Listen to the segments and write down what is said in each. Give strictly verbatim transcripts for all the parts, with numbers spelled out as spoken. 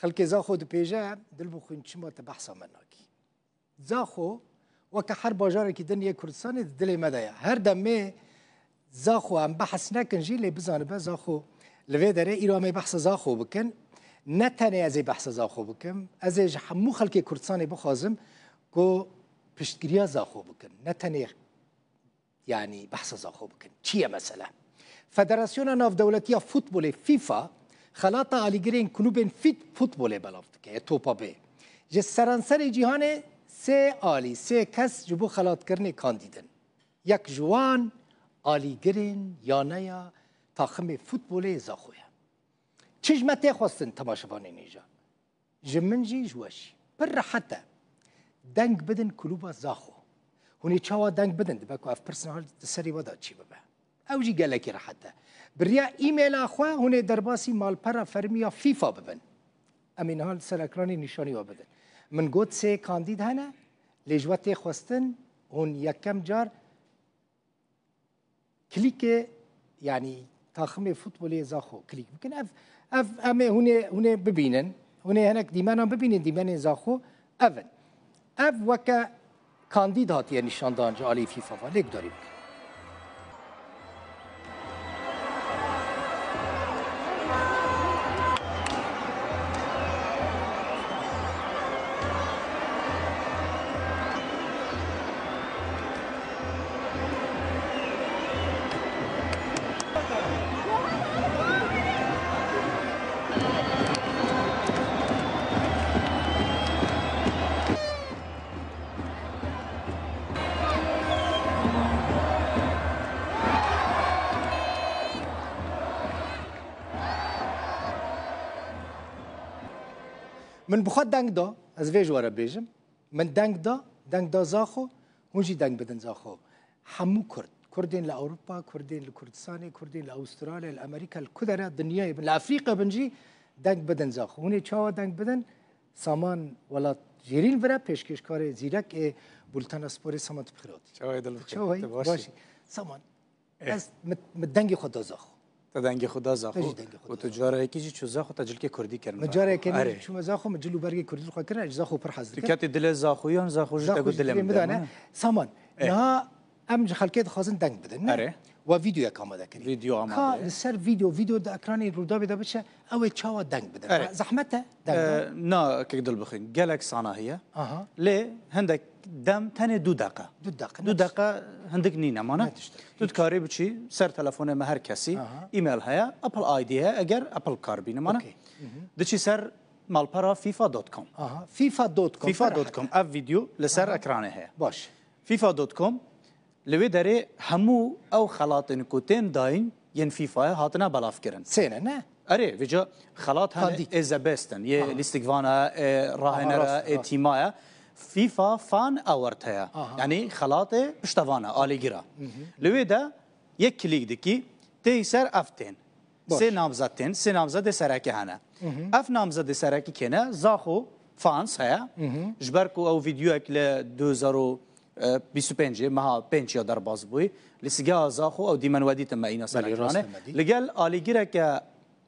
Xelkê Zaxo dipêje, Dilbixwîn, çima tu behsa me nakî? Zaxo weke her bajarekî din yê Kurdistanê di dilê me de ye. Her demê Zaxo em behs nekin jî, lê bizanibe Zaxo li vê derê îro em ê behsa Zaxo bikin. Ne tenê ez ê behsa Zaxo bikim, ez ê ji hemû xelkê Kurdistanê bixwazim ku piştgiriya Zaxo bikin. Ne tenê, yanî, behsa Zaxo bikin. Çi ye mesele? Federasyona Navdewletî ya Futbolê, FIFA, xelata alîgirên klûbên fit-, futbolê belav dike, yê topa bê. Ji seranserê cîhanê sê alî, sê kes ji bo xelatkirinê kandîd in. Yek ji wan alîgirên yaneya taximê futbolê yê Zaxo ye. Çi ji me tê xwestin, temaşevanên hêja? Ji min jî, ji we jî. Pir rehet e. Deng bidin klûba Zaxo. Hûn ê çawa deng bidin? Dibe ku ev pirs niha di serê we de çî bibe. Ew jî gelekî rehet e. Bi riya e-maila xwe hûn ê derbasî malpera fermî ya FIFA bibin. Em ê niha li ser ekranê nîşanî we bidin. Min got sê kandîd hene, lê ji we tê xwestin hûn yekem car klîkê, yanî taximê futbolê Zaxo klîk bikin. Ev, ev em ê hûn ê, hûn ê bibînin. Hûn ê hinek dîmenan bibînin, dîmenên Zaxo ev in. Ev weke kandîd hatiye nîşandan ji alî FIFA ve. Lê gudarî bikin. Min bi xwe deng da, ez vê ji we re bêjim. Min deng da, deng da Zaxo, hûn jî deng bidin Zaxo. Hemû Kurd, Kurdên li Ewropa, Kurdên li Kurdistanê, Kurdên li Ewstralya, li Amerîka, li ku dera dinyayê bin, li Efrîka bin jî deng bidin Zaxo. Hûn ê çawa deng bidin? Saman Welat Jêrîn vira pêşkêşkarê zîrek ê bultena sporê. Saman, tu bi xêr hatî. Çawa yî Dilbixwîn? Çawa yî? Tu baş î? Baş î. Saman. Eh. Ez mi, mi dengê xwe da Zaxo. Te dengê xwe da Zaxo. Ez jî dengê xwe da Zaxo. Û tu careke jî çû Zaxo te cilkê kurdî kir. Min careke nî çûme Zaxo, min cil û bergê kurdî li xwe kir, ez ji Zaxo pir hez dikim. Tu ketî dilê Zaxoyan, Zaxo jî te got dilê min de, ne? Saman. Eh. Niha em ji xelkê dixwazin deng bidin, ne? Erê. We vîdeoyek amade kirî. Vîdeo amade ye. Ka li ser vîdeo, vîdeo di ekranê Rûdawê de biçe, ew ê çawa deng bidin? Erê. Zehmet e deng dan? Eh, na, kek Dilbixwîn, gelek sanahiye. Aha. Lê hindek dem tenê du deqe. Du deqe, ne tişt. Du deqe hindik nîne, mane? Ne tişt. Tu dikarî biçî ser telefonê me, her kesî. Aha. E-mail heye, Apple I D heye, eger Apple karbîne, mane? Okey. Mhm. Diçî ser malpera fifa dot com. Aha, fifa dot com. Fifa dot com. Ev vîdeo li ser ekranê heye. Baş. Fifa dot com. Li wê derê hemû ew xelatên ku tên dayîn yên FIFA'yê hatine belavkirin. Sê ne, ne? Erê, vêca xelat hene. Kandîd. Ê zebest in, yê lîstikvana, ê rahenera, ê tîma ye. FIFA Fan Award heye. Aha. Yanî xelatê piştevana, alîgira. Li wê de yek klîk dikî, tê ser ev tên. Baş. Sê namzet tên, sê namzedê sereke hene. Ev namzedê sereke kê ne? Zaxo Fans heye. Ji ber ku ew vîdeoyek li du hezar û bîst û pêncê, meha pênc ya derbas bûyî. Li Sigeha Zaxo ew dîmen we dîtin me îna ser ekranê. Belê, rast e, me dî. Li gel alîgireke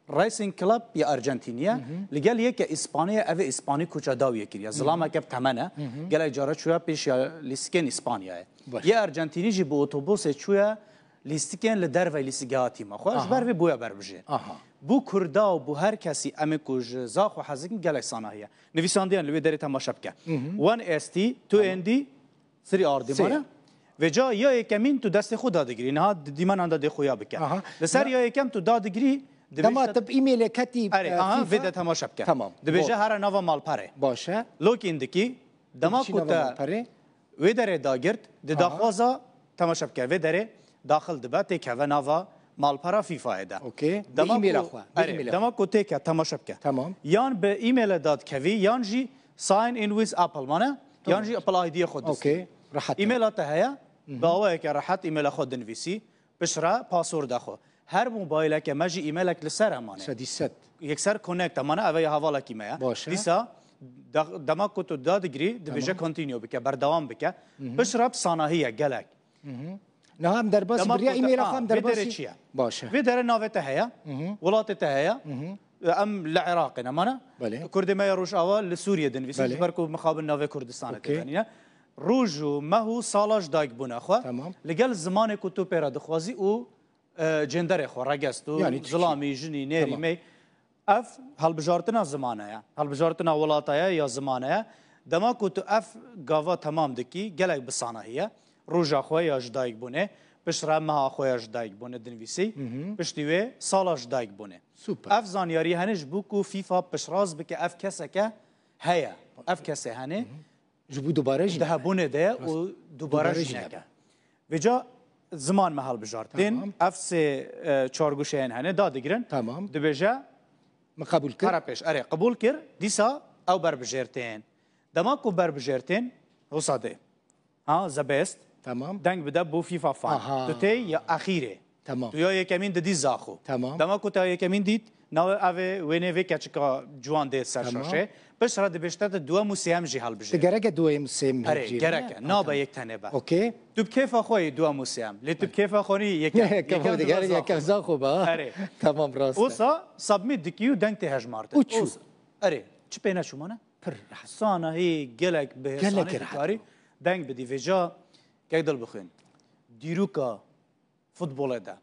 Racing Club ya Argentiniye, li gel yeke Îspaniye, ev ê Îspanî kuça dawiyê kiriye. Zilameke bi temen e. Gelek cara çûye pêş ya lîstikên Îspanyayê. Baş. Yê Argentînî jî bi otobusê çûye lîstikên li dervey lîstikgeha tîma xwe. Ji ber vê bûye berbijêr. Aha. Bû Kurda û bû her kesî, em ê ku ji Zaxo hez dikin, gelek sanahiye. Nivîsandiyan li wê derê temaşe bike. One S T, two N D, sirî ardî mane. Vêca ya yekemîn tu destê xwe dadigirî. Niha di dîmenan de dê xwe ya bike. Aha. Li ser ya yekem tu dadigirî, dibêje. Dema tu bi e-mailê ketî, erê, e, aha, FIFA. Vê de temaşe bike. Tamam. Dibêje here nava malperê. Baş e. Login dikî, dema ku te wê derê dagirt, di daxwaza, temaşe bike, vê derê daxil dibe, têkeve nava malpera FIFA'yê de. Okey. Bi e-maila xwe, bi e-maila xwe. Dema ku têke, temaşe bike. Tamam. Yan bi e-mailê dadikevî, yan jî sign in with Apple mane, yan jî Apple I D'yê xwe distî. Okey, rehet e. E-maila te heye, bi awayeke rehet e-maila xwe dinivîsî, piştre passwordê xwe. Her mobayleke me jî e-mailek li ser hemane. Sedî sed. Yekser connect hemane, ev ya hevalekî me ye. Baş e. Dîsa da-, dema ku tu dadigirî, dibêje continue bike, berdewam bike. Piştre bi sanahiye gelek. Niha em derbasî biriya e-maila xwe em derbasî. Vê derê çi ye? Baş e. Vê derê navê te heye, welatê te heye. Em li Iraqê ne, mane? Belê. Kurdê me ya Rojava li Sûriyê dinivîsin, Belê. ji ber ku mixabin navê Kurdistanê Okey. tê de nîne. Roj û meh û sala ji dayik bûne xwe. Tamam. Li gel zimanê ku tu pê re dixwazî û, e, cênderê xwe, regest û Yani Tirkî. zilamî, jinî, nêrî, Tamam. mey. Ev hilbijartina zimane ye. Hilbijartina welata ye ya zimane ye. Dema ku tu ev gava temam dikî, gelek bi sanahî ye. Roja xwe ya ji dayik bûnê, piştre meha xwe ya ji dayik bûnê dinivîsî, Hı hı. piştî wê sala ji dayik bûnê. Super. Ev zanyarî hene ji bo ku FIFA piştrast bike ev keseke heye. Ev kesê hene Ji bo dubare jî di nebe. hebûnê de ye û Rast. dubare Dubare jî jî neke. nebe. Vêca ziman me hilbijart. Tên Tamam. ev sê, e, çarguşeyên hene dadigirin. Tamam. Dibêje Me qebûl kir. Kara pêş, erê, qebûl kir. Dîsa ew berbijêr tên. Dema ku berbijêr tên, wisa dê. Ha, the best. Tamam. Deng bide bo FIFA fan. Aha. Tu tê ya exîrê. Tamam. Tu ya yekemîn didî Zaxo. Tamam. Dema ku te ya yekemîn dît, navê evê wênê vê keçika ciwan dê ser Tamam. şaşê. Piştre dibêjte tu duwem û sêyem jî helbijêr. Ti gereke duwem û sêyem Erê, hilbijêrî, gereke. ne? Nabe Tamam. yek tenê be. Okey. Tu bi kêfa xwe yî duwem û sêyem. Lê tu bi kêfa xwe nî yekem. Yekem Yekem xwe digerek, Zaxo. yekem Zaxo be, ha? Erê. Tamam, rast e. Wisa submit dikî û deng tê hejmartin. Û çû. Wisa, erê, çi pê neçû mane? Pir rehet. Sanahî gelek bi Gelek hêsanê rehet. dikarî deng bidî. Vêca kek dil bixwîn. Dîroka futbolê de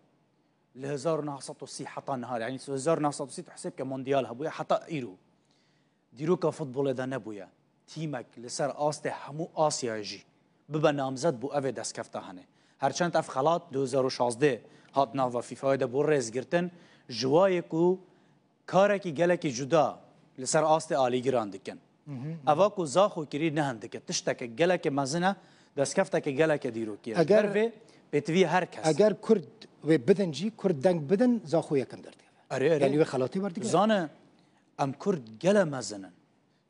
li hezar û neh sed û sî heta niha, yanî hezar û neh sed û sî tu hesêb ke mondiyal hebûye heta îro. Dîroka futbolê de nebûye. Tîmek li ser astê hemû Asyayê jî bibe namzet bo evê destkefta hene. Herçend ev xelat du hezar û şazdeh hat nava FIFAyê de bo rêzgirtin, ji wayê ku karekî gelekî cuda li ser astê alîgiran dikin. Hı hı. Eva ku Zaxo kirî ne hindik e. Tişteke gelekê mezin e, destkefteke gelekê dîrokî ye. Ji Eger ber vê pêtivî her kes. Eger Kurd wê bidin jî, Kurd deng bidin, Zaxo yekem derdikeve. Erê, erê. Yanî wê xelatî werdigire. Zane, em Kurd gele mezin in.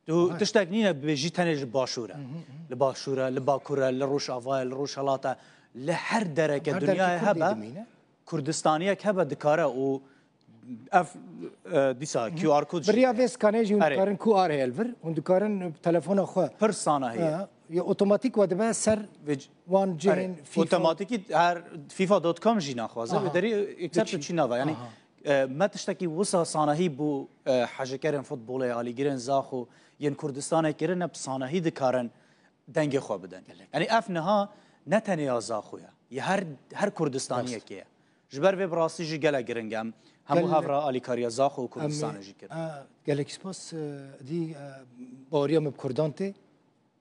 Tu Aha. tiştek nîne bibêjî tenê ji Başûr e. Hı hı, hı. Li Başûr e, li Bakur e, li Rojava ye, li Rojhilat e. Li her dereke Her derekê dinyayê Kurdî hebe, dimîne. Kurdistaniyek hebe dikare û ev, e, dîsa Hı hı. Q R code jî Bi riya heye. vê skanê jî hûn Erê. dikarin Q R heye li vir. Hûn dikarin telefona xwe. Pir sanahî ye. Ha, ya otomatîk we dibe ser Vê c-, wan cihên erê, FIFA. otomatîkî her fifa dot com jî naxwaze. Aha. Vê derî yekser tu Diçî. çî nava. Yanî, Aha. e, me tiştekî wisa sanahî bû, e, hecekerên futbolê, alîgirên Zaxo yên Kurdistanê kirine, bi sanahî dikarin dengê xwe bidin. Gelek. Yanî ev niha ne tenê ya Zaxo ye. Ya her, her Kurdistaniyekê ye. Ji ber vê bi rastî jî gelek giring e. Em hemû Gel- hevra alîkariya Zaxo û Kurdistanê Em, jî kirin. e, gelek spas, e, dî, e, baweriya min bi Kurdan tê.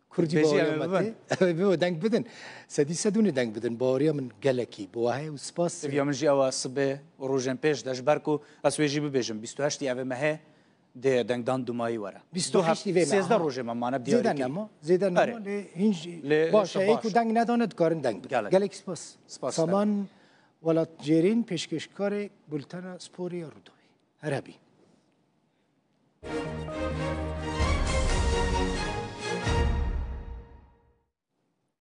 Kurdî Bêjî baweriya em ê me bibin. tê. Ew ê bibe deng bidin. Sedî sed hûn ê deng bidin. Baweriya min gelekî bi we heye û spas. Hêviya min jî ew e sibê û rojên pêş de. Ji ber ku ez wê jî bibêjim, bîst û heştî evê mehê dê dengdan dumayî were. Bîst û heştî vê me, sêzdeh aha. rojê me mane bi Zêde diyarî nema, zêde nema, Erê. lê hîn jî Lê baş e, hêşta ê ku baş. deng nedane dikarin deng bidin. Gelek. Gelekî spas. Spas, Saman welatjêrîn pêşkêşkarê bultena sporê ya Rûdawê. Her hebî.